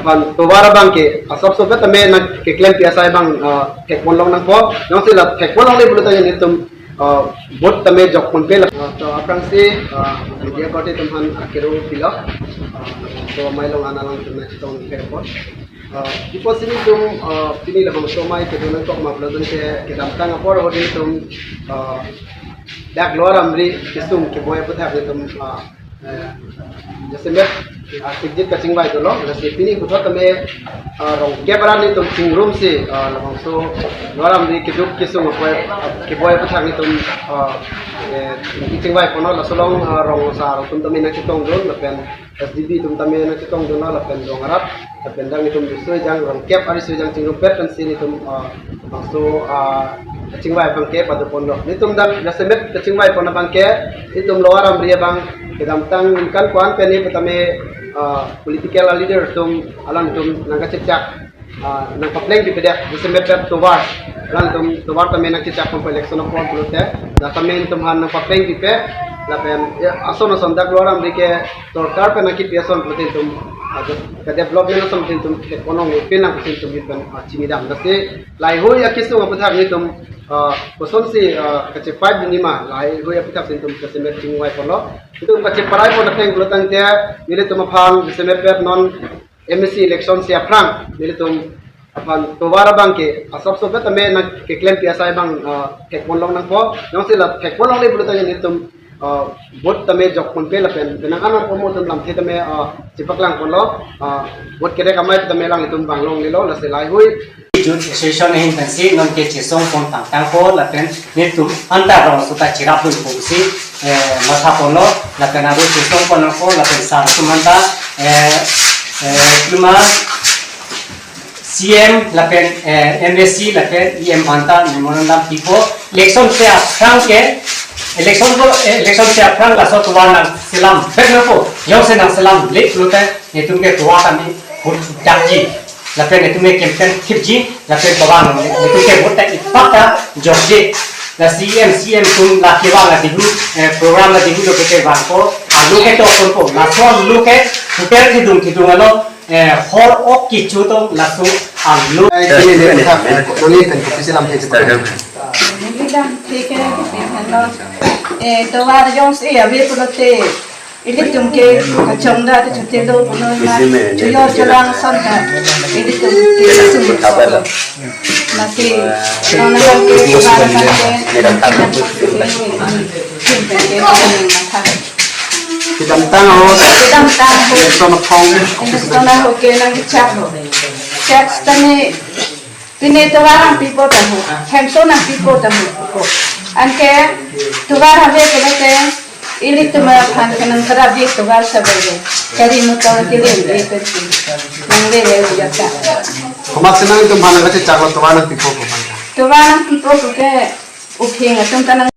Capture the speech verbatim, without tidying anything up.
Aphan tovar abang ke asapso pen tame nangkeklempi asai abang, ah, thekpon long nangpo. Jongsi la thekpon longle pulote nelitum, ah, vote tame jokponpe la. Ah, to aphrangsi, ah, media party atum aphan akero pilo. Ah, to amei along an alangtum nangchetong thekpon. Ah, ipo si nelitum, ah, pini labangso amei kedo nangkok ma pulote ke kedamtang apor ahut nelitum, ah, dak Lower Amri kesung keboi aputhak nelitum, ah, eh, jasemet, ah, sikjit kachingvai dolo, lasi pini puthot tame, ah, rong kep arat nelitum chingrumsi, ah, labangso Lower Amri keduk kesung apoi, ah, keboi aputhak nelitum, ah, eh, kachingvai ponlo, laso along, ah, rong asar atum tame nangchetongdun, lapen S D B atum tame nangchetongdunlo, lapen rong arat, lapen dang nelitum riso ejang, rong kep ariso ejang chingrumpet pensi nelitum, ah, labangso, ah, kachingvai abang ke padoponlo. Nelitum dang jasemet kachingvai pon abang ke, nelitum Lower Amri abang kedamtang ningkan ko-an pen ni petame, ah, political leader atum alangtum nangkachechak, ah, nangpaplengpipedet, jasemet pen tovar, alangtum tovar tame nangchechakponpo election apor pulote, dak tame nelitum aphan nangpaplengpipe, lapen, ya, ason ason dak Lower Amri ke sorkar pen nangkipi ason pulote nelitum, ah, ke development ason pulote nelitum thekpon longle pen nang pusi nelitum pen, ah, chinidam. Lasi laheihui akesung aputhak nelitum, ah, kosonsi, ah, kachepaidunji ma, laheihui aputhak si nelitum jasemet chingvai ponlo. Nelitum kacheparai pon ateng pulotangte, nelitum aphan jasemet pen non M A C election si aphrang nelitum aphan tovar abang ke asapso pen tame nangkeklempi asai abang, ah, thekpon long nangpo. Jongsi la thekpon longle pulote nelitum, ah, vote tame jokponpe lapen penang an atum lamthe tame, ah, chepaklangponlo, ah, vote kerek amei tame alanglitum vang longlelo, lasi laheihui Youth Association ahin pensi non ke chesongpon tangtangpo lapen nelitum anta rong suta cherapdunpo pusi, eh, mathaponlo, lapen aro chesongpon nangpo, lapen sar atum anta, eh, eh, klima C M lapen, eh, M A C lapen E M anta memorandum pipo. Election si aphrang ke, election ko, eh, election si aphrang laso tovar nangselam, bek nangpo, jongsi nangselamle pulote nelitum ke tovar tame vote dakji, lapen nelitum ke campaign thipji, lapen tovar nang, nelitum ke vote ta ipak ta jokji. La C M, C M atum la kevang adihu, eh, program adihu lo ke vangpo, alo ke toponpo, laso alo ke hotel kedung kedung alo, eh, hor ok kecho atum laso alo. Ai, kini le kha, neli pen kopi si lamthe chepa. Neli lamthe ke kopi henlo. Eh, tovar jongsi ave pulote, ilitum ke kachongda ta chotelo punon ma, chuyor cholang ason ta ilitum ke sum. Mati, nona kan ke, nona kan ke, nona kan ke, nona kan ke, nona kan ke. Kedamtang ahut, kedamtang ahut, election aphong, election ahut ke nangchak lo. Chak setame, pine tovar nangpipo tangho, hemso nangpipo tangho. Anke tovar ave pulote, ilitum aphan ke nangkarapji tovar sabai. Gari motor kelim-e pensi nanglele ujak ta. Komat si nangtum aphan nangkachechaklo tovar nangpipo komat? Tovar nangpipo ke uphing atum ta nang